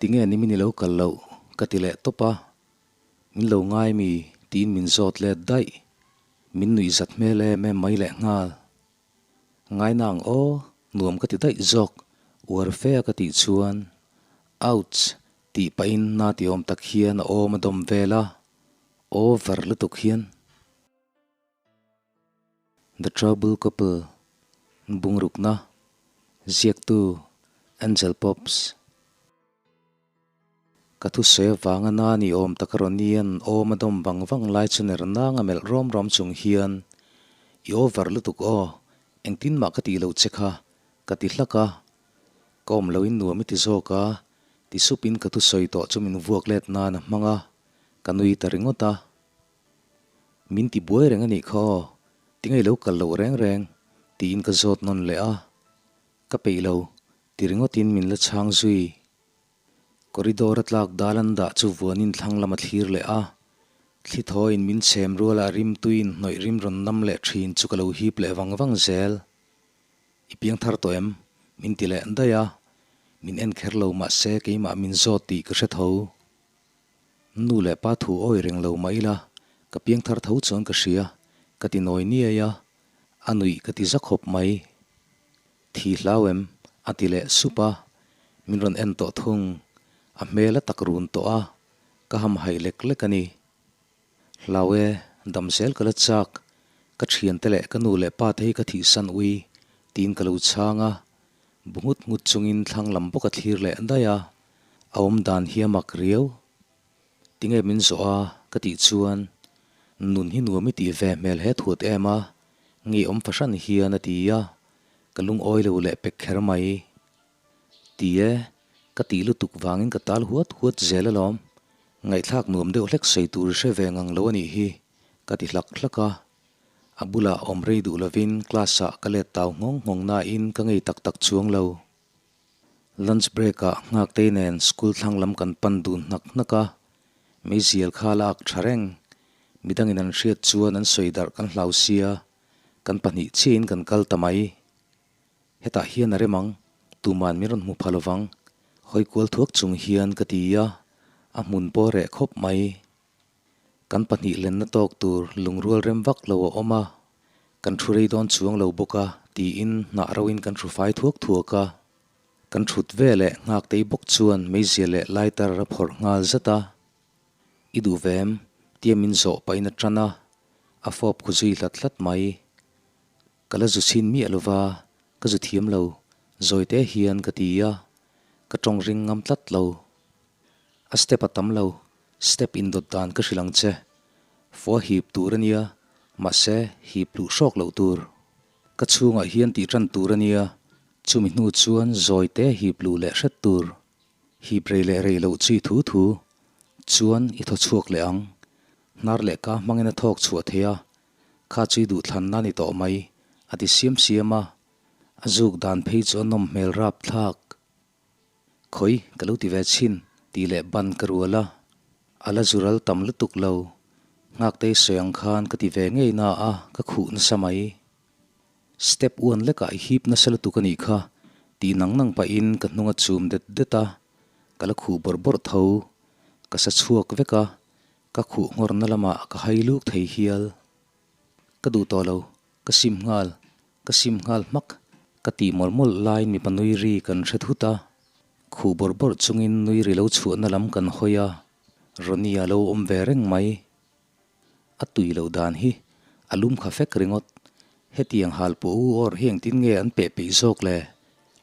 Tinge nimin i lo kal loh? ka ti leh tawp a. Min lo ngai mi? tiin min zawt let daih. Min nuih zat hmel em em mai lehnghal. Ngai nang aw, nuam ka ti daih zawk, uar fe a ka tih chuan, Ouch! tih pahin na ti awm tak hian a awm a dawm vel a, over lutuk hian. The Trouble Couple, Bungrukna, Ziaktu, Angel Pops. Ka thusawi avanga na ni awm tak a rawn ian awm a dawm vang vang lai chu ner nang a melh rawm rawm chung hian, I over lutuk aw, engtin mah ka tih loh che kha, ka ti hlak a. Ka awm loin nuam i ti zawk a, ti supin ka thusawi tawh chu min vuak let nan a hmang a, ka nui ta ringawt a. Min ti buai reng a nih kha aw, tinge i lo kal loh reng reng? tiin ka zawt nawn leh a. Ka peih lo, ti ringawtin min la chhang zui. Corridor a tlak dal an dah chu vuanin thlang lam a thlir leh a, thli thawiin min chhem ruala rim tuiin hnawih rim rawn nam leh thin chu ka lo hip leh vang vang zel. I piang thar tawh em? Min ti leh daih a, min en kher lo mahse keimah min zawt tih ka hre tho. Nu leh pa thu awi reng lo mah ila, ka piang thar tho chuan ka hria, ka ti nawi niai a, a nuih ka ti za khawp mai. Thi hlau em? a ti leh sup a, min rawn en tawh thung, a hmel a tak run tawh a, ka ham haih lek lek a ni. Hlau e, dam zel ka la chak, ka thiante leh ka nu leh pa te hi ka thihsan ui, tiin ka lo chhang a, bu nghut nghut chungin thlang lam bawk a thlir leh daih a, a awm dan hi a mak riau. Tinge min zawh a? ka tih chuan, Nun hi nuam i tih ve hmel he thuat em a, ngeiawm fahran hian a ti a, ka lungawi lo leh pek kher mai. Ti e, ka tih lutuk vangin ka tal huat huat zel alawm, ngaihthlak nuam deuh hlek sawi tur i hre ve ngang lo a nih hi, ka ti hlak hlak a. A bulah awm rei duh lovin class-ah ka let tau nghawng nghawng nain ka ngei tak tak chuang lo. Lunch break ah Nghaktei nen school thlang lam kan pan dun hnak hnak a, meizial kha la ak tha reng. Midangin an hriat chuan an sawi darh kan hlau sia, kan pahnih chiahin kan kal ta mai. Hetah hian a rem ang, tuman min rawn hmu pha lovang, hawi kual thuak chung hian ka ti a, a hmun pawh reh khawp mai. Kan pahnih lenna tawk tur lungrual rem vak lo a awm a, kan thu rei dawn chuang lo bawk a tiin hnah roin kan hru fai thuak thuak a. Kan thut ve leh nghaktei bawk chuan meizia leh lighter a phawrh nghal zat a. I duh ve em? tia min zawh pahin a tan a, a fawp khu zui hlat hlat mai. Ka la zu chhin miah lova, ka zu thiam lo, zawite hian ka ti a, ka tawng ring ngam tlat lo. A step a tam lo, step indawt dan ka hrilh ang che. Fua hip tur a nia, mahse hip luh hrawk loh tur. Ka chhungah hian tih tan tur a nia, chumi hnu chuan zawi te hip luh leh hret tur. Hip rei leh rei loh chi thu thu chuan i thaw chhuak leh ang. Hnar leh ka hmangin a thawk chhuah thei a, kha chu i duhthlanna a ni tawh mai, a ti siam siam a. A zuk dan phei chu a nawm hmel rapthlak. Khawi, ka lo ti ve chhin, tih leh ban ka rual a. A la zural tam lutuk lo. Nghaktei sawi ang khan ka ti ve ngei na a, ka khuh nasa mai. Step uan lekah i hip nasa lutuk a nih kha, tih nang nang pahin ka hnung a chum det det a. Ka la khuh bawrh bawrh tho. Ka sa chhuak vek a, ka khuh nghawrna lamah ka hai luk thei hial. Ka duh tawh lo, Ka sim nghal, ka sim nghal hmak, ka tih mawlh mawlh laiin mipa nui ri kan hre thut a, khuh bawrh bawrh chungin nui ri lo chhuahna lam kan hawi a, Ronnie a lo awm ve reng mai. A tui loh dan hi a lum kha fek ringawt, hetiang hal pawh u awr hi engtin nge an peh peih zawk le?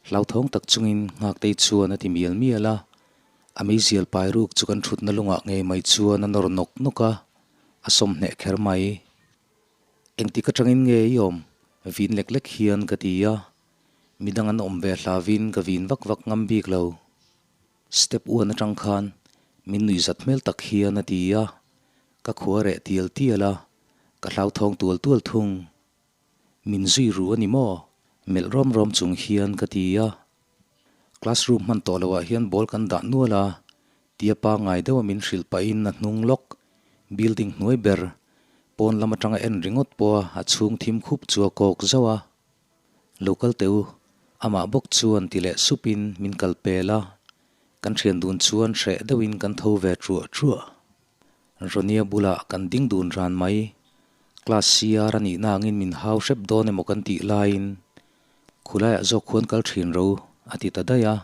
Hlauthawng tak chungin Nghaktei chuan a ti mial mial a, a meizial pai ruk chu kan thutna lungah ngei mai chuan a nawr nawk nawk a, a sawmhneh kher mai. Engtik atangin nge i awm? Vin lek lek hian ka ti a, midang an awm ve hlavin ka vin vak vak ngam bik lo. Step uan atang khan min nuih zat hmel tak hian a ti a, ka khua reh tial tial a, ka hlauthawng tual tual thung. Min zui ru a ni maw? Melh rawm rawm chung hian ka ti a. Classroom hman tawh loh ah hian ball kan dah nual a, tia pangngai deuha min hrilh pahin a hnung lawk, building hnuai ber, pawn lam atanga en ringawt pawha a chhung thim khup chu a kawk zauh a. Lo kal teh u, amah bawk chuan ti leh supin min kal pel a. Kan thian dun chuan hreh deuhin kan tho ve truah truah. Ronia bulah kan ding dun ran mai. Class CR a nihna angin min hau hrep dawn emaw kan tih laiin khulaiah zawk khuan kal thin ro a ti ta daih a.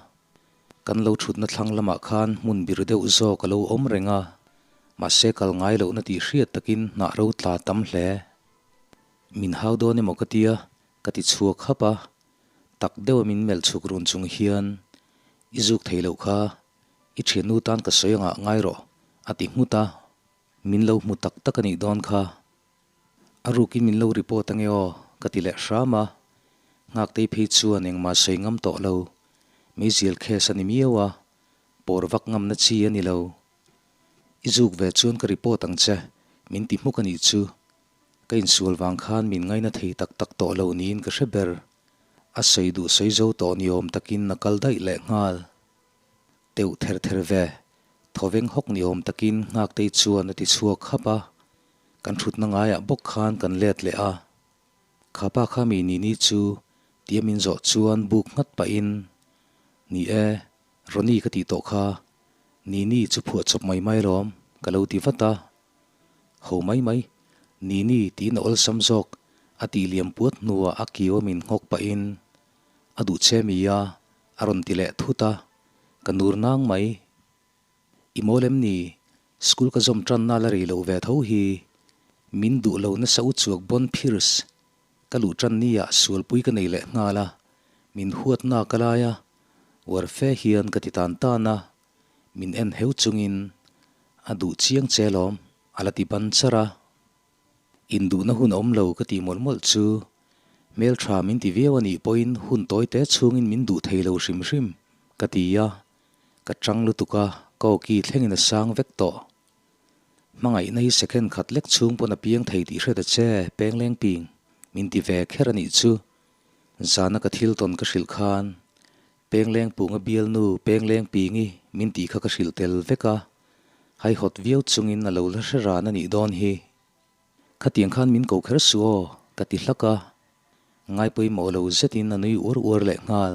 Kan lo thutna thlang lamah khan hmun bir deuh zawk a lo awm reng a, mahse kal ngai lohna tih hriat takin hnah ro tla tam hle. Min hau dawn emaw ka tia ka ti chhuak hap a, tak deuha min melh chhuk run chung hian, I zuk thei loh kha, i thiannu tan ka sawi angah ngai rawh, a ti nghut a. Min lo hmu tak tak a nih dawn kha. A rukin min lo report ange aw, ka ti leh hram a. Nghaktei phei chuan engmah sawi ngam tawh lo. Meizial case a ni miau a, pawr vak ngamna chi a ni lo. I zuk ve chuan ka report ang che, min ti hmuk a nih chu. Ka insual vang khan min ngaina thei tak tak tawh lo niin ka hre ber. A sawi duh sawi zo tawh ni awm takin a kal daih leh nghal. Teuh ther ther ve, thawveng hawk ni awm takin Nghaktei chuan a ti chhuak khap a. Kan thutna ngaiah bawk khan kan let leh a. Khapa kha mi Nini chu tia min zawh chuan buk nghat pahin, Ni e, Ronnie ka tih tawh kha, Nini chu phuah chawp mai mai alawm, ka lo ti vat a. Ho mai mai, Nini tiin a awlsam zawk, a tih liam puat hnuah a kiu a min nghawk pahin, A duh che mi a, a rawn ti leh thut a, ka nur nang mai. I mawl em ni? School ka zawm tanna la rei loh ve tho hi. Min duh lo nasa u chuak bon phirs. Ka luh tan ni ah sualpui ka nei leh nghal a, min huatna ka lai a, uar fe hian ka ti tan tan a, min en heu chungin a duh chiang che lawm a la ti ban char a. Induhna hun a awm lo ka tih mawlh mawlh chu hmeltha min ti viau a nih pawhin hun tawi te chhungin min duh thei lo hrim hrim ka ti a, ka chang lutuk a, ka awki thlengin a sang vek tawh. Hmangaihna hi second khat lek chhung pawn a piang thei tih hre ta che, Pengleng Ping, min ti ve kher a nih chu. Zana ka thil tawn ka hrilh khan Pengleng Punga bialnu Pengleng Pingi min tih kha ka hrilh tel vek a, haihawt viau chungin a lo la hre ran a nih dawn hi. Khatiang khan min ko kher suh aw, ka ti hlak a, ngaipawimawh lo zetin a nui uar uar leh nghal.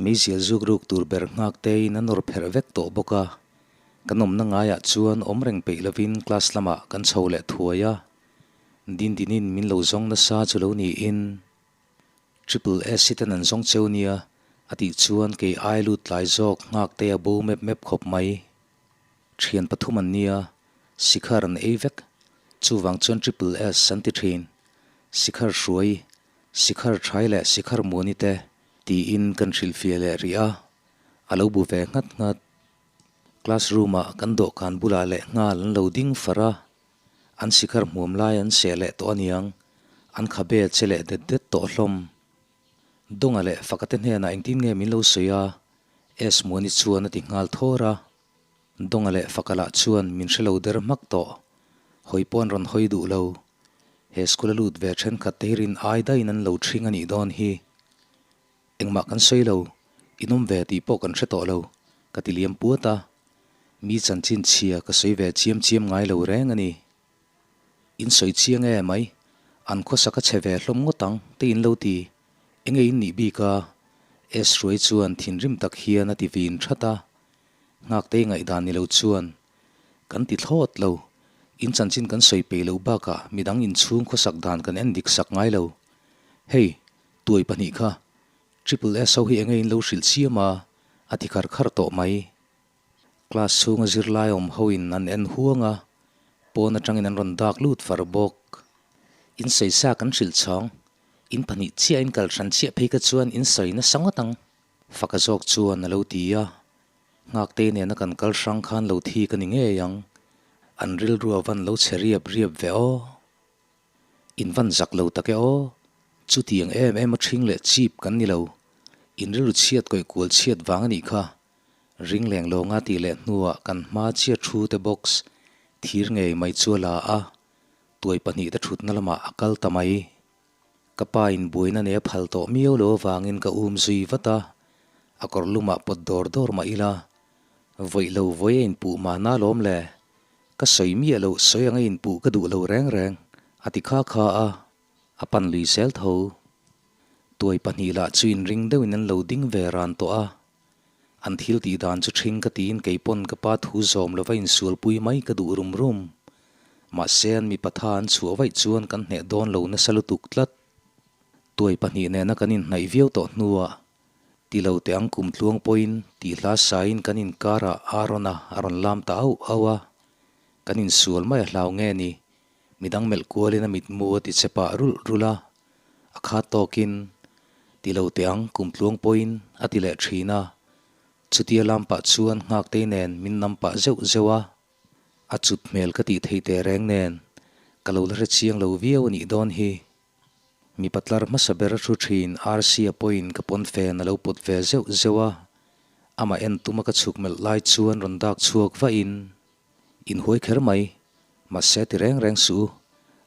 Meizial zuk ruk tur ber nghak tein a nawr pherh vek tawh bawk a, kan awmna ngaiah chuan awm reng peih lovin class lamah kan chho leh thuai a, Dindinin min lo zawng nasa chu lo niin Triple S hi ten an zawng cheu nia a tih chuan kei ai lut tlai zawk nghak te a bo mep mep khawp mai. Thian pathum an nia, Sikhar an ei vek, chuvang chuan Triple S an ti thin, Sikhar hruai Sikhar Thai leh Sikhar Muani te tiin kan hrilhfiah leh rih a, a lo bu ve nghat nghat. Class room ah kan dawhkan bulah leh nghal an lo ding far a, an Sikhar hmuam lai an seh leh tawh aniang, an khabe che leh det det tawh hlawm. Dawnga leh Faka te hnenah engtin nge min lo sawi a? S Muani chuan a ti nghal thawr a. Dawnga leh Faka lah chuan min hre lo der hmak tawh. Hawi pawh an rawn hawi duh lo. He school a lut ve thenkhat te hi rin ai daiin an lo thring a nih dawn hi. Engmah kan sawi lo, in awm ve tih pawh kan hre tawh lo, ka ti liam puat a. Mi chanchin chhia ka sawi ve chiam chiam ngai lo reng a ni. In sawi chiang e mai, an khawsak a chhe ve hlawm ngawt ang te in lo ti. Enge in nih bik a? S Hruai chuan thinrim tak hian a ti vin that a. Nghaktei ngaihdan ni lo chuan kan ti thlawt lo. In chanchin kan sawi peih loh bakah midang inchhung khawsak dan kan en dik sak ngai lo. Hei, tuai pahnih kha Triple S ho hi enge in lo hrilh chiam a, a ti khar khar tawh mai. Class chhunga zirlai awm hoin an en huang a, pawn atangin an rawn dak lut far bawk. In sawi sa kan hrilh chhawng, in pahnih chiah in kal hran chiah phei kha chuan in sawi nasa ngawt ang. Faka zawk chuan a lo ti a, Nghaktei nena kan kal hrang khan lo thi ka ni ngei ang, an rilru a van lo chhe riap riap ve aw. In van zak lo tak e aw, chutiang em em a ṭhing leh chip kan ni lo, in rilru chhiat kawih kual chhiat vang a nih kha. Ring leng lawnga tih leh hnuah kan hma chiah thu te box thir ngei mai chu a la a, tuai pahnih te ṭhutna lamah a kal ta mai. Ka pa in buaina nei a phal tawh miau lo avangin ka um zui vat a, a kawr lumah pawt dawr dawr mah ila, vawih lo vawi a inpuh mahna alawm le, ka sawi miah loh sawi anga inpuh ka duh lo reng reng, a ti kha kha a, a pan lui zel tho. Tuai pahnih lah chu inring deuhin an lo ding ve ran tawh a. An thil tih dan chu ṭhing ka tiin kei pawn ka pa thu zawm lova insualpui mai ka duh rum rum. Mahse an mipa tha an chhuah vaih chuan kan hneh dawn lo nasa lutuk tlat. Tuai pahnih nena kan inhnaih viau tawh hnuah ti lo teh ang kum tluang pawhin tih hla sain kan inkarah Aaron-a a rawn lam ta auh auh a. Kan insual mai a hlau nge ni? Midang melh kualin a mitmu a ti che pah rulh rulh a. A khat tawkin, Ti lo teh ang kum tluang pawhin a ti leh thin a. Chutia lam pah chuan Nghaktei nen min nam pah zeuh zeuh a. A cut hmel ka tih theih teh reng nen ka lo la hre chiang lo viau a nih dawn hi. Mipa tlar hmasa ber a thu thin Arsia pawhin ka pawnfen a lo pawt ve zeuh zeuh a, amah en tuma ka chhuk melh lai chuan rawn dak chhuak vahin, Inhuai kher mai, mahse ti reng reng suh u,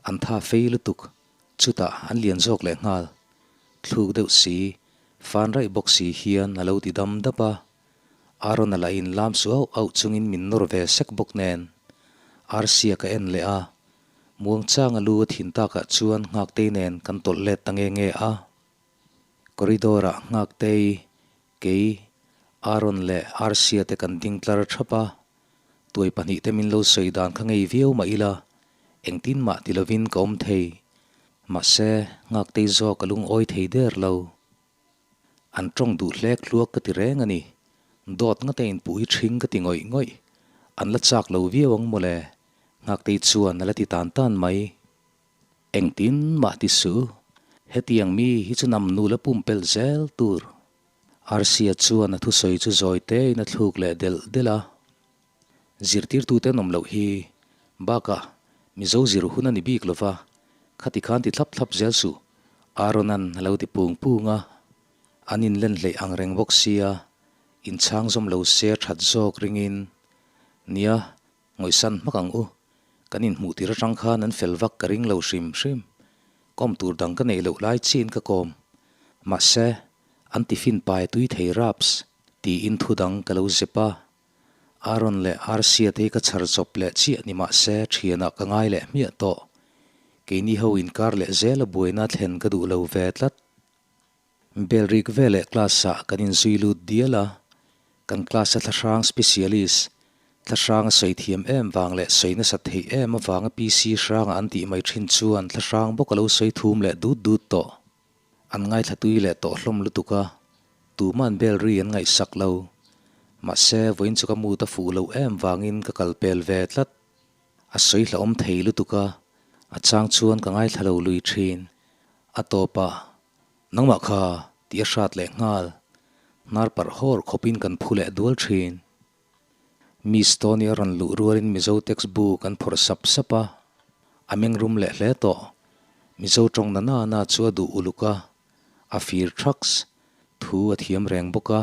an tha fei lutuk, chutah an lian zawk leh nghal. Thluk deuh si, fan raih bawk si hian a lo ti dam dap a. Aaron-a lah in lam su auh auh chungin min nawr ve sek bawk nen. Arsia ka en leh a, muangchanga lu a thin takah chuan Nghaktei nen kan tawlh let ta nge nge a. Corridor-ah Nghaktei, kei, Aaron leh Arsia te kan ding tlar thap a, tuai pahnihte min lo sawi dan kha ngei viau mah ila, engtin mah ti lovin ka awm thei. Mahse, Nghaktei zawk a lungawi thei der lo. An tawng duh hlek hluak ka ti reng a ni. Dawt ngata inpuh hi ṭhing ka ti ngawih ngawih. An la chak lo viau ang mawle. Nghaktei chuan a la ti tan tan mai. Engtin mah ti suh. Hetiang mi hi chu nam nu la pumpelh zel tur. Arsia chuan a thusawi chu zawi tein a thluk leh delh delh a. Zirtirtute an awm loh hi bakah Mizo zir hun a ni bik lova, khati khan ti thlap thlap zel suh, Aaron-a'n a lo ti pung pung a. An inlen hleih ang reng bawk sia, inchhang zawm lo se a that zawk ringin, Nia, ngawihsan hmak ang u, kan inhmuh tir atang khan an fel vak ka ring lo hrim hrim, kawm tur dang ka neih loh lai chiin ka kawm. Mahse, an tiffin pai tui thei raps, tiin thu dang ka lo zep a. Aaron leh Arsia te hi ka chhar chawp leh chiah ni mah se thianah ka ngai leh hmiah tawh. Keini ho inkar leh zel a buaina thlen ka duh lo ve tlat. Bell rik veleh class ah kan inzui lut dial a, kan class a thlahrang specialist, thlahrang a sawi thiam em vang leh sawi nasat theih em avanga PC hranga an tih mai thin chuan thlahrang bawk a lo sawi thum leh dut dut tawh. An ngaithla tui leh tawh hlawm lutuk a, tuma'n bel ri an ngaihsak lo. Mahse, vawiin chu ka mood a fuh loh em vangin ka kal pel ve tlat. A sawi hlauhawm thei lutuk a, a chang chuan ka ngaithla lo lui thin. A tawpah, Nangmah kha! tih a hrat leh nghal. Hnar parh hawr khawpin kan phu leh dual thin. Miss Tony a rawn luh rualin Mizo text bu kan phawrh sap sap a, a meng rum leh hle tawh. Mizo tawng na na na chu a duh uluk a, a fir thaks, thu a thiam reng bawk a.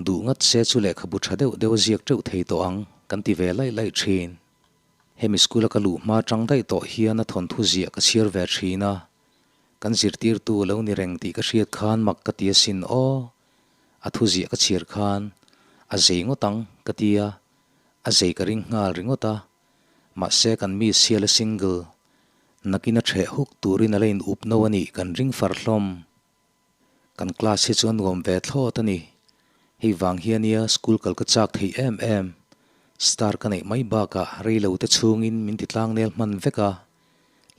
Duh ngat se chu lehkhabu tha deuh deuh a ziak teuh thei tawh ang kan ti ve laih laih thin. Hemi school a ka luh hma tang daih tawh hian a thawnthu ziah ka chhiar ve thin a, kan zirtirtu a lo ni reng tih ka hriat khan mak ka ti asin aw. A thu ziah ka chhiar khan a zei ngawt ang ka ti a, a zei ka ring nghal ringawt a, mahse kan mi sial a single nakin a ṭheh huk turin a la in up no a nih kan ring far hlawm. Kan class hi chu a nuam ve thlawt a ni. Hei vang hian nia school kal ka chak theih em em. Star ka neih mai bakah rei lo te chhungin min ti tlang nel hman vek a,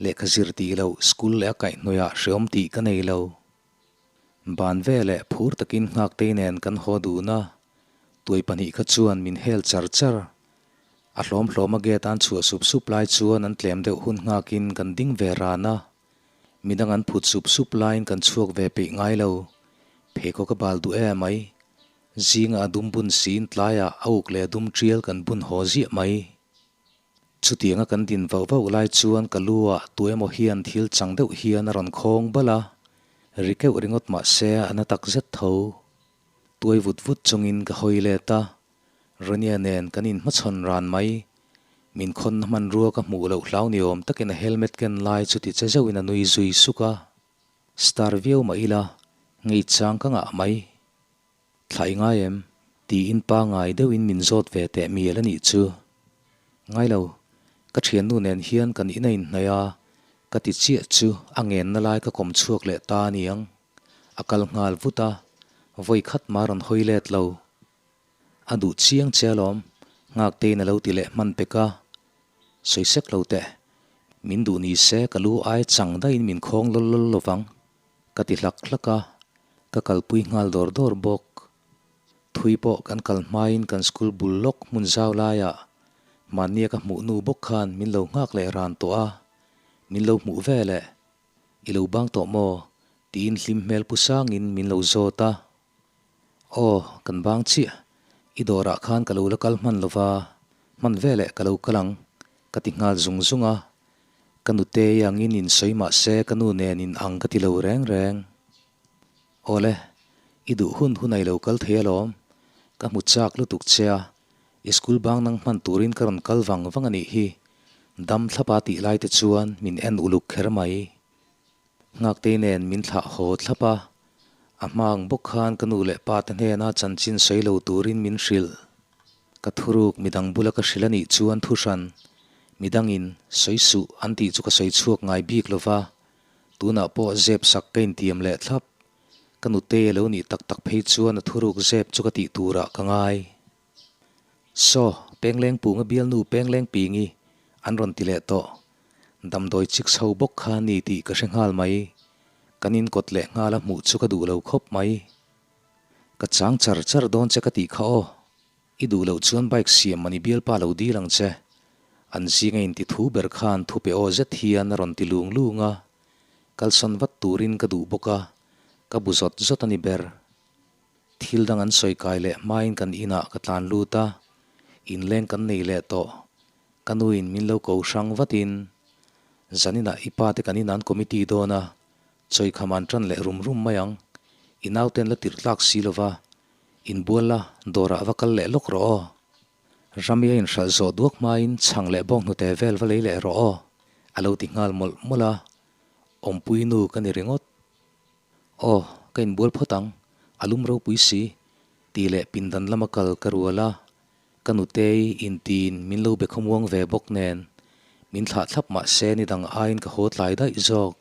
lehkha zir tih loh school leh a kaihhnawihah hreawm tih ka nei lo. Ban veleh phur takin Nghaktei nen kan haw dun a, tuai pahnih kha chuan min hel char char. A hlawm hlawm a gate an chhuah sup sup lai chuan an tlem deuh hun nghakin kan ding ve ran a, midang an phut sup sup laiin kan chhuak ve peih ngai lo. Pheikhawk ka bal duh e mai. Zingah a dum bun siin tlaiah a uk leh a dum tial kan bun haw ziah mai. Chutianga kan din vauh vauh lai chuan ka lu ah tu emaw hian thil chang deuh hian a rawn khawng bal a, ri keuh ringawt mah se a na tak zet tho. Tuai vut vut chungin ka hawi let a, Ronia nen kan inhmachhawn ran mai. Min khawnna hmanrua ka hmuh loh hlau ni awm takin a helmet ken lai chu ti che zeuhin a nui zui suk a. Star viau mah ila, ngei chang ka ngah mai. Thla i ngai em? Tiin pangai deuhin min zawt ve teh mial a nih chu. Ngai lo, ka thiannu nen hian kan in a inhnaih a, ka ti chiah chu a ngenna lai ka kawm chhuak leh ta a niang. A kal nghal vut a, vawi khat mah rawn hawi let lo. A duh chiang che alawm, Nghakteiin a lo ti leh hman pek a. Sawi sek lo teh. Min duh ni se ka lu ai chang daihin min khawng lawl lawl lo vang. Ka ti hlak hlak a, ka kalpui nghal dawr dawr bawk. Thui pawh kan kal hmain kan school bul lawk hmun zau laiah mahnia ka hmuh nu bawk khan min lo nghak leh ran tawh a, min lo hmuh ve leh. I lo bang tawh maw? tiin hlim hmel pu sangin min lo zawt a. Aw, kan bang chiah. I dawrah khan ka lo la kal hman lova, hman veleh ka lo kal ang, ka ti nghal zung zung a. Ka nutei angin in sawi mah se ka nu nen in ang ka ti lo reng reng. Awle, i duh hun hun a i lo kal thei alawm. Ka hmu chak lutuk che a, i school bang nang hman turin ka rawn kal vang vang a nih hi. Dam thlapa tih lai te chuan min en uluk kher mai. Nghaktei nen min thlah haw thlap a, a hma ang bawk khan ka nu leh pa te hnena chanchin sawi lo turin min hrilh. Ka thuruk midang bula ka hrilh a nih chuan thuhran, midangin sawi suh an tih chu ka sawi chhuak ngai bik lo va, tunah pawh zep sak ka intiam leh thlap. Ka nutei a lo nih tak tak phei chuan a thuruk zep chu ka tih turah ka ngai. Saw, Penglengpunga bialnu Penglengpingi an rawn ti leh tawh. Damdawi chik chho bawk kha ni tih ka hre nghal mai. Kan inkawt leh nghal a hmuh chu ka duh lo khawp mai. Ka chang char char dawn che ka tih kha aw. I duh loh chuan bike siam mani bialpa lo dil ang che. An zinga inti thu ber khan thu pe aw zet hian a rawn ti lung lung a. Kalsawn vat turin ka duh bawk a, ka bu zawt zawt a ni ber. Thil dang an sawi kai leh hmain kan inah ka tlan lut a, inleng kan nei leh tawh. Ka nuin min lo ko hrang vatin, Zaninah i pa te kan inan committee dawn a, chawikham an tan leh rum rum mai ang. I nauten la tirh tlak si lova, inbual la, dawrah va kal leh lawk rawh aw. Rami a inhralh zawh duak hmain chhang leh bawnghnute vel va lei leh rawh aw, a lo ti nghal mawlh mawlh a. Awmpui nu ka ni ringawt. Aw, ka inbual phawt ang, a lum ropui si, tih leh pindan lama kal ka rual a, ka nutei intiin min lo be khawmuang ve bawk nen, min thlah thlap mah se ni dang aiin ka haw tlai daih zawk.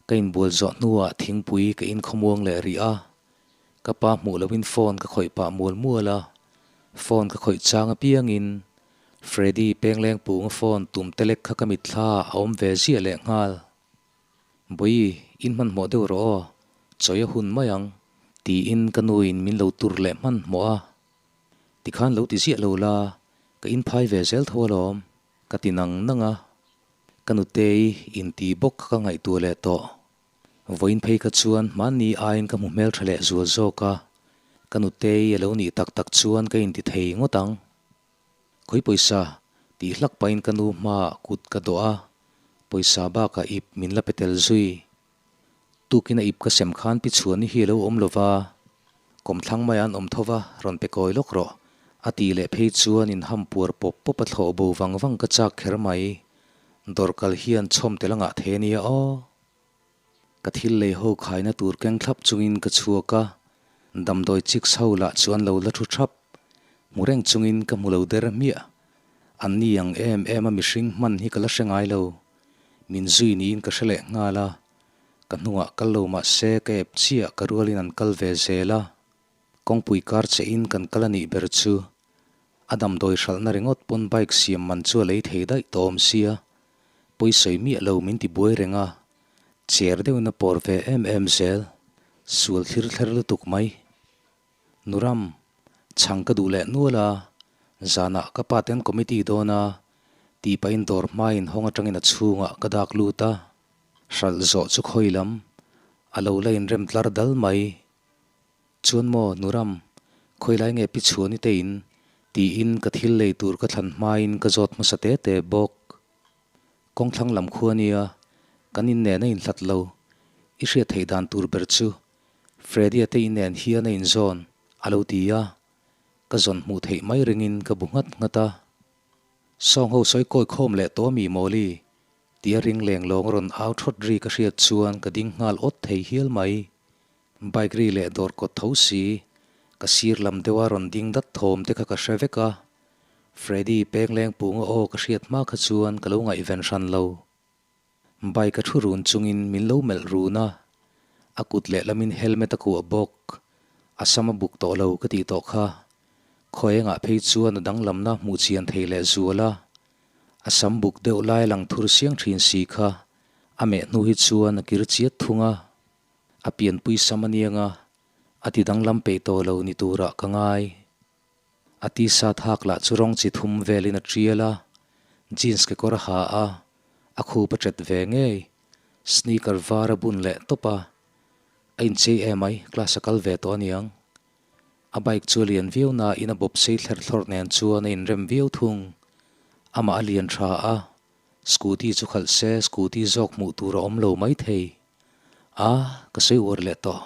Ka inbual zawh hnuah thingpui ka inkhawmuang leh rih a, ka pa hmuh loin phone ka khawih pah mual mual a, phone ka khawih chang apiangin Freddy Penglengpunga phone tum te lek kha ka mitthla a awm ve ziah leh nghal. Bawi, in hmanhmawh deuh rawh aw, chawi a hun mai ang, tiin ka nuin min lo tur leh hmanhmawh a. Tikhan lo ti ziah lo la, ka inphai ve zel tho alawm, ka ti nang nang a. Ka nutei inti bawk kha ka ngaihtuah leh tawh. Vawiin phei kha chuan hmanni aiin ka hmu hmeltha leh zual zawk a, ka nutei a lo nih tak tak chuan ka inti thei ngawt ang. Khawi pawisa? tih hlak pahin ka nu hmaah kut ka dawh a, pawisa bakah ip min la pe tel zui. Tukin a ip ka sem khan pi chhuani hi a lo awm lova, kawmthlang maiah an awm tho va, rawn pe kawi lawk rawh, a tih leh phei chuan in ham puar pawp pawp a thlawh bo vang vang ka chak kher mai. Dawr kal hian chhawm tel a ngah thei a nia aw. Ka thil lei ho khaina tur keng thlap chungin ka chhuak a, damdawi chicks ho lah chu an lo la thu thap. Hmu reng chungin ka hmu lo der hmiah. An ni ang em em a mihring hman hi ka la hre ngai lo. Min zui niin ka hre leh nghal a, ka hnungah kal lo mah se ka ep chiah ka rualin an kal ve zel a. Kawngpui kar che in kan kal a nih ber chu. A damdawi hralhna ringawt pawn bike siam man chu a lei thei daih tawh awm sia. Pawisawi miah lo min ti buai reng a, cher deuhin a pawr ve em em zel, sual thlir thler lutuk mai. Nuram, chhang ka duh leh nual a, zanah ka pa ten committee dawn a, tih pahin dawr hmain hawng atangin a chhungah ka dak lut a, hralh zawh chu khawi lam, a lo la inrem tlar dal mai. Chuan maw Nuram, khawilai nge pi chhuani te in? tiin ka thil lei tur ka thlan hmain ka zawt hmasa te te bawk. Kawngthlang lam khu a nia, kan in nen a inhlat lo. I hriat theih dan tur ber chu Freddy-a te in nen hian a inzawn, a lo ti a. Ka zawn hmuh theih mai ringin ka bu nghat nghat a. Sawng ho sawi kawi khawm leh tawh ami Mawli? Tia ring leng lawng rawn au thawt ri ka hriat chuan ka ding nghal awt thei hial mai. Bike ri leh dawr kawt tho si, ka sir lam deuha rawn ding dat thawm te kha ka hre vek a. Freddy pengleng punga aw ka hriat hma kha chuan ka lo ngaihven hran lo. Bike a thu run chungin min lo melh run a, a kut leh lamin helmet a kuah bawk. A sam a buk tawh lo ka tih tawh kha. Khawiengah phei chuan a danglamna hmuh chian thei leh zual a, a sam buk deuh lai lang thur siang thin si kha a meh hnu hi chuan a kir chiat thung a, a pianpui sam aniang a, a ti danglam peih tawh lo ni turah ka ngai. A t-shirt hak lah chu rawng chi thum velin a tial a, jeans kekawr a ha a, a khup a tet ve ngei, sneaker var a bun leh tawp a, a inchei emai class a kal ve tawh aniang. A bike chu a lian viau nain a bawp sei thler thlawrh nen chuan a inrem viau thung. Amah a lian tha a, scooty chu khalh se scooty zawk hmuh tur a awm lo maithei. A, ka sawi uar leh tawh.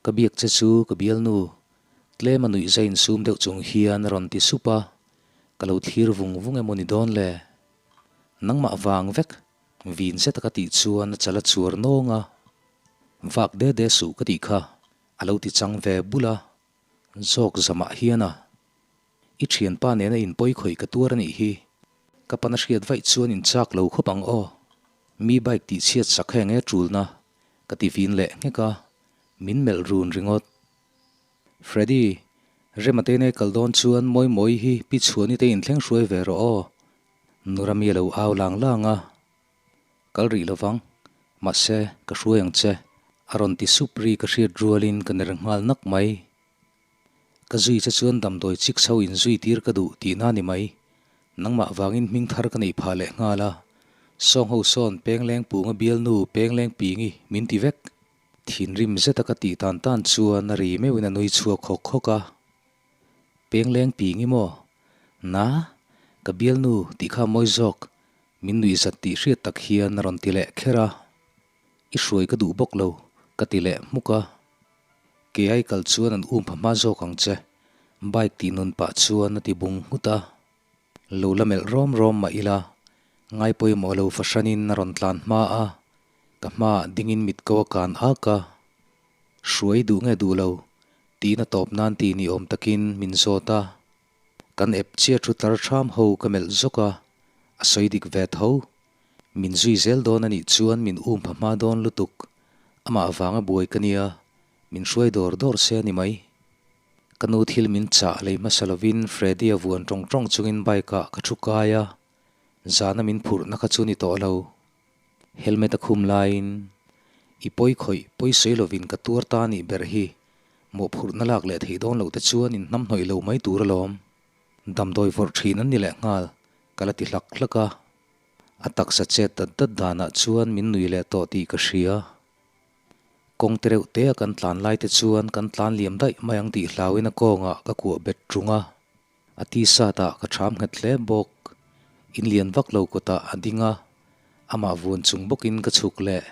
Ka biak che chu ka bialnu, tlem a nuih zai insum deuh chung hian a rawn ti sup a, ka lo thlir vung vung emaw ni dawn le? Nangmah vang vek, vin zeta ka tih chuan a chal a chuar nawng a, vak de de suh ka tih kha. A lo ti chang ve bul a, zawk zamah hian a, I thianpa nena inpawi khawih ka tuar a nih hi, ka pana hriat vaih chuan in chak lo khawp ang aw, mi bike tih chhiat sak heng e tulna ka ti vin leh nghek a, min melh run ringawt. Freddy, Rema te nei kal dawn chuan mawi mawi hi Pi Chhuani te inthleng hruai ve rawh aw, Nurami a lo au lang lang a. Kal rih lovang, mahse ka hruai ang che, a rawn ti sup ri ka hriat rualin ka ner nghal nak mai. Ka zui che chuan damdawi chik chho in zui tir ka duh tihna ni mai. Nangmah vangin hming thar ka neih phah leh nghal a, sawng ho sawn pengleng punga bialnu pengleng pingi min ti vek. Thinrim zeta ka tih tan tan chuan a ri meuhin a nui chhuak hawk hawk a. Pengleng pingi maw? Na? Ka bialnu tih kha mawi zawk. Min nuih zat tih hriat tak hian a rawn ti leh kher a, I hruai ka duh bawk lo, ka ti leh hmuk a. Ke ai kal chuan an um pha hma zawk ang che, bike tih nun pah chuan a ti bung nghut a. Lo la melh rawm rawm mah ila, ngai pawimawh lo fahranin a rawn tlan hma a, ka hmaah dingin mit ko a kan ak a. Hruai duh nge duh lo, tiin a tawp nan ti ni awm takin min zawt a. Kan ep chiah thu tar ṭham ho ka melh zawk a, a sawi dik ve tho. Min zui zel dawn a nih chuan min um pha hma dawn lutuk. Amah vanga buai ka nia, min hruai dawr dawr se a ni mai. Ka nu thil min chah lei hmasa lovin Freddy-a vuan ṭawng ṭawng chungin bike-ah ka thu kai a, zana min phurhna kha chu ni tawh lo. Helmet a khum laiin, I pawi khawih, pawi sawi lovin ka tuar ta nih ber hi, mawhphurhna lak leh theih dawn loh te chuan in hnamhnawih lo mai tur alawm. Damdawi vawrh thin an ni leh nghal, ka la ti hlak hlak a. A taksa chet dat dat danah chuan min nui leh tawh tih ka hria. Kawng te reuh te a kan tlan lai te chuan kan tlan liam daih mai ang tih hlauin a kawngah ka kuah bet ṭung a. A t-shirt ah ka ṭham nghet hle bawk. In lian vak lo kawtah a ding a, amah vuan chung bawkin ka chhuk leh.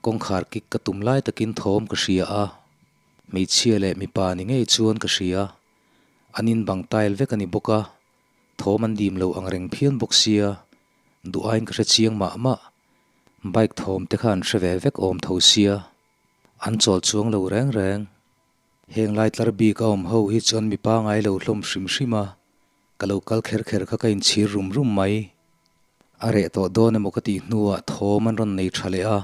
Kawngkhar kik ka tum lai takin thawm ka hria a, hmeichhia leh mipa ni ngei chuan ka hria. An in bang tile vek a ni bawk a, thawm an dim lo ang reng phian bawk sia, duh aiin ka hre chiang mah mah. Bike thawm te kha an hre ve vek awm tho sia, an chawl chuang lo reng reng. Heng lai tlar bik a awm ho hi chuan mi pangai lo hlawm hrim hrim a, ka lo kal kher kher kha ka inchhir rum rum mai. A reh tawh dawn emaw ka tih hnuah thawm an rawn nei tha leh a,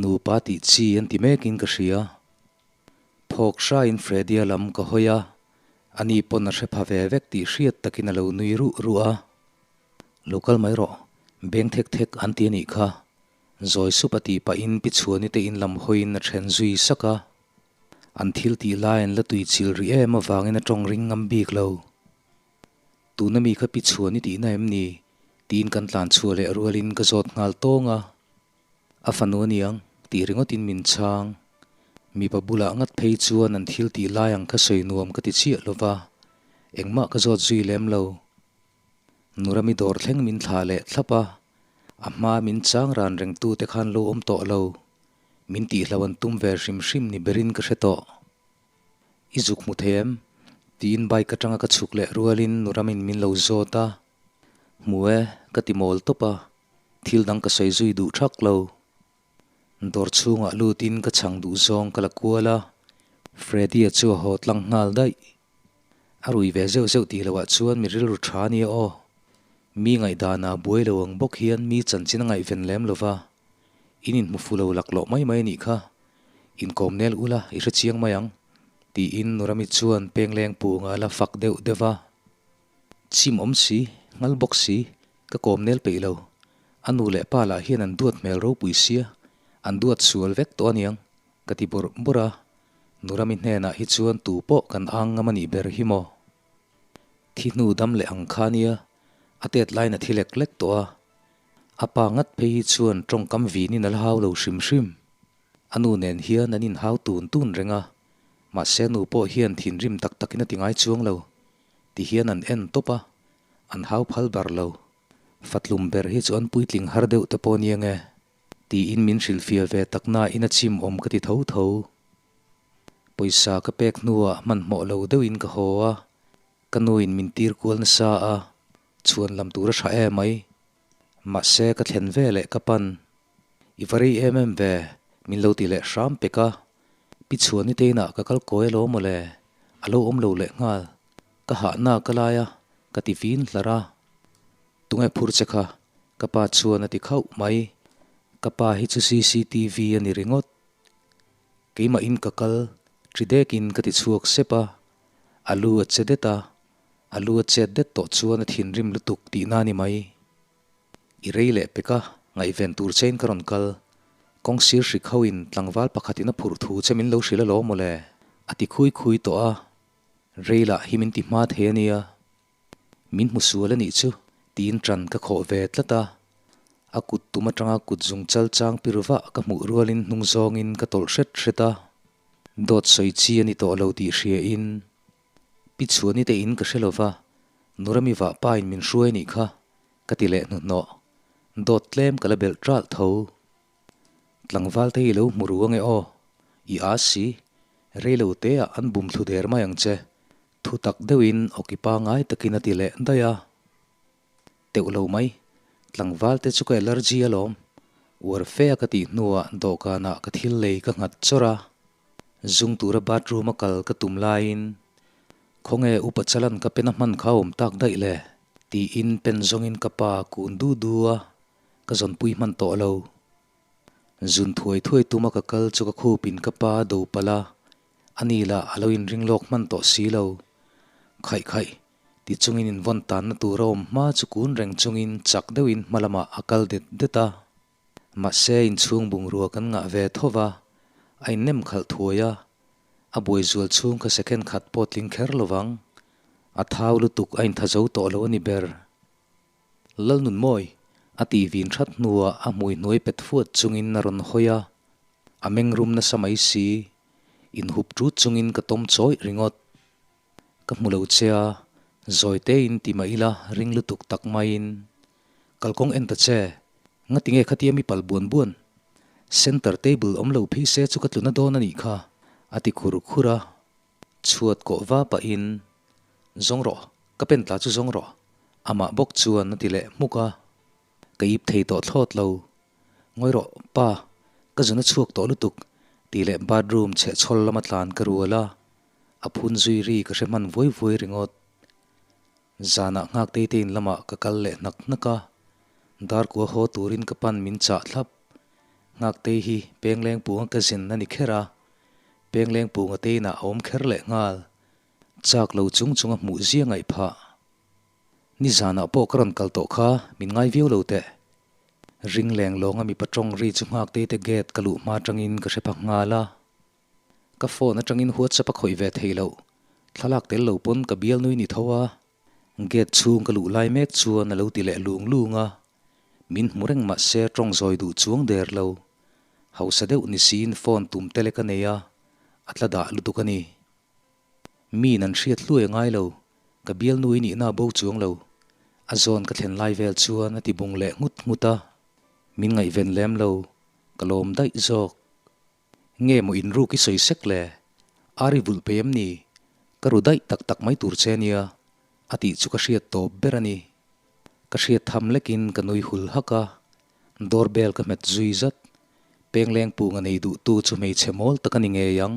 nupa tih chi an ti mekin ka hria. Phawk hrain Freddy-a lam ka hawi a, ani pawn a hre pha ve vek tih hriat takin a lo nui ruh ruh a. Lo kal mai rawh, beng thek thek an ti a nih kha, zawi sup a tih pahin Pi Chhuani te in lam hawiin a then zui sak a. An thil tih lai an la tui chil rih em avangin a tawng ring ngam bik lo. Tuna mi kha pi chhuan i tihna em ni? tiin kan tlan chhuah leh rualin ka zawt nghal tawng a. A fanu a niang tih ringawtin min chhang. Mipa bulah ngat phei chuan an thil tih lai ang kha sawi nuam ka ti chiah lo va, engmah ka zawt zui lem lo. Nurami dawr thleng min thlah leh thlap a, a hmaa min chang ran rengtute khan lo awm tawh lo. Min tihlo an tum ve hrim hrim ni berin ka hre tawh. I zuk hmu thei em? Tiin bike atanga ka chhuk leh rualin Nuramin min lo zawt a. Hmu e, ka ti mawl tawp a, thil dang ka sawi zui duh thak lo. Dawr chhungah lutin ka chhang duh zawng ka la kual a, Freddy-a chu a haw tlang nghal daih. A rui ve zeuh zeuh tih loah chuan mi rilru tha nia aw. Mi ngaihdanah buai lo ang bawk hian mi chanchin a ngaihven lem lo va. In inhmu fu lo laklawh mai mai a nih kha. Inkawm nel ula i hre chiang mai ang. Tiin Nurami chuan pengleng punga a la fak deuh deuh a. Chim awm si, ngal bawk si, ka kawm nel peih lo. A nu leh pa lah hian an duat hmel ropui sia, an duat sual vek tawh aniang, ka ti bawrh bawrh a. Nurami hnenah hi chuan tu pawh kan ang ngam a nih ber hi maw? Thi hnu dam leh ang kha nia, a tet lain a thi lek lek tawh a. A pa ngat phei hi chuan tawngkam vinin a la hau lo hrim hrim. A nu nen hian an inhau tun tun reng a, mahse nu pawh hian thinrim tak takin a ti ngai chuang lo. Ti hian an en tawp a, an hau phal bar lo. Fatlum ber hi chu an puitling har deuh te pawh nia nge? Tiin min hrilhfiah ve tak nain a chim awm ka ti tho tho. Pawisa ka pek hnuah hmanhmawh lo deuhin ka haw a, ka nuin min tir kual nasa a, chhuan lam tur a tha em mai. Mahse ka thlen ve leh ka pan. I va rei em em ve, min lo ti leh hram pek a. Pi Chhuani te inah ka kal kawi alo mawle, a lo awm lo leh nghal. Ka hahna ka lai a, ka ti vin hlar a. Tunge phur che kha? Ka pa chuan a ti khauh mai. Ka pa hi chu cctv a ni ringawt. Keimah in ka kal, ṭi dekin ka ti chhuak sep a. A lu a che det a, a lu a chet det tawh chuan a thinrim lutuk tihna a ni mai. I rei leh pek a, ngaihven tur chein ka rawn kal. Kawng sir hrik ho in tlangval pakhat in a phurh thu che min lo hrilh alawm mawle, a ti khui khui tawh a. Rei lah hi min ti hma thei a nia. Min hmu sual a nih chu tiin ṭan ka khawh ve tlat a. A kut tum aṭanga kut zung chal chang pir vah ka hmuh rualin hnung zawngin ka tawlh hret hret a. Dawt sawi chi a ni tawh lo tih hriain Pi Chhuani te in ka hre lova, Nurami vah pa in min hruai nih kha, ka ti leh hnuhnawh. Dawt tlem ka la belh ṭalh tho. Tlangval te hi lo hmu ru ange aw, i aa si, reilo te ah an bum thlu der mai ang che, thu tak deuhin awki pangai takin a ti leh daih a. Teuh lo mai, tlangval te chu ka allergy alawm, uar fe a ka tih hnuah dawhkanah ka thil lei ka nghat chawrh a. Zung tura bathroom a kal ka tum laiin, Khawnge upa chalan ka pen a hman kha awm tak daih le? tiin pen zawngin ka pa kun du du a, ka zawnpui hman tawh lo. Zun thuai thuai tuma ka kal chu ka khupin ka pa a do palh a, ani lah a lo inring lawk hman tawh si lo. Khaih khaih, ti chungin invawn tanna tur a awm hma chu kun reng chungin chak deuhin hma lamah a kal det det a. Mahse inchhung bungrua kan ngah ve tho va, a innem khalh thuai a, a buai zual chhung kha second khat pawh tling kher lo vang. A thau lutuk a intha zo tawh lo a ni ber. Lalnunmawi, a tih vin that hnuah a hmui hnuai pet fuat chungin a rawn hawi a, a meng rum nasa mai si, inhup ṭut chungin ka tawm chawih ringawt. Ka hmu lo che a, zawi tein ti mah ila ring lutuk tak maiin, Kalkawng en ta che, ngati nge khatia mi pal buan buan? Center table awm lo phei se chu ka tluna dawn a nih kha, a ti khur khur a. Chhuat kawh va pahin, Zawng rawh, ka pen tla chu zawng rawh, amah bawk chuan a ti leh hmuk a. Ka ip thei tawh thlawt lo. Ngawi rawh, pa, ka zuna chhuak tawh lutuk, tih leh bathroom chhehchhawl lama tlan ka rual a. A phun zui ri ka hre hman vuai vuai ringawt. Zanah nghak tei te in lamah ka kal leh hnak hnak a, darkua haw turin ka pan min chah thlap. Nghak tei hi Pengleng punga ka zin a ni kher a, Pengleng punga te inah a awm kher leh nghal. Chak lo chung chung a hmuh zia ngaih phah. Nizanah pawh ka rawn kal tawh kha min ngai viau lo teh. Ring leng lawnga mipa tawng ri chu nghak tei te gate ka luh hma atangin ka hre phak nghal a. Ka phone atangin WhatsApp a khawih ve thei loh. Thlalak tel lo pawn ka bial nui ni tho a. Gate chhung ka luh lai mek chuan a lo ti leh lung lung a. Min hmu reng mah se tawng zawi duh chuang der lo. Hausa deuh ni siin phone tum te lek a nei a, a tla dah lutuk a ni. Miin an hriat hluai a ngai lo, ka bial nui nihna a bo chuang lo. A zawn ka thlen lai vel chuan a ti bung leh nghut nghut a. Min ngaihven lem lo, ka lawm daih zawk. Nge maw in ruk i sawi sek le? Ar i vulh pei em ni? Ka ru daih tak tak mai tur che nia, a tih chu ka hriat tawp ber a ni. Ka hriat tham lekin ka nui hul hak a, doorbell ka hmet zui zat. Pengleng punga nei duhtu chu hmeichhe mawl tak a ni ngei ang.